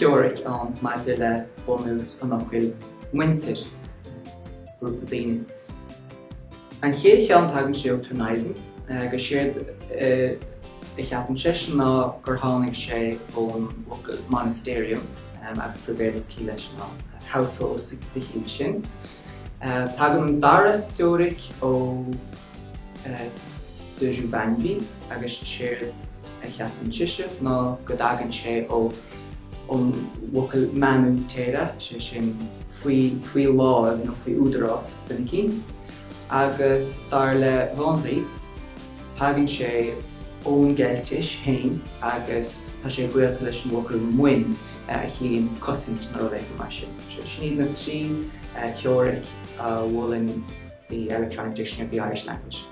theoiric ann maidir le bunús an fhocail muintir, grúpa daoine. An chéad cheann tagann sé ó Thurneysen agus séard a cheapann seisean ná gur tháinig sé ón bhfocal monasterium agus gurb éard is ciall leis ná household sa chiall sin. Tagann an dara teoiric ó de Jubinville agus séard a cheapann sise ná go dtagann sé ó ón bhfocal manu terra, sé sin faoi faoi láimh nó faoi údarás duine eicínt, agus dar le Vandrey, tagann sé ón gCeiltis féin agus tá sé gaolta leis an bhfocal muin a chiallaíonn cosaint nó rud éigin mar sin. Sin iad na 3 theoiric a mholann The Electronic Dictionary of the Irish Language.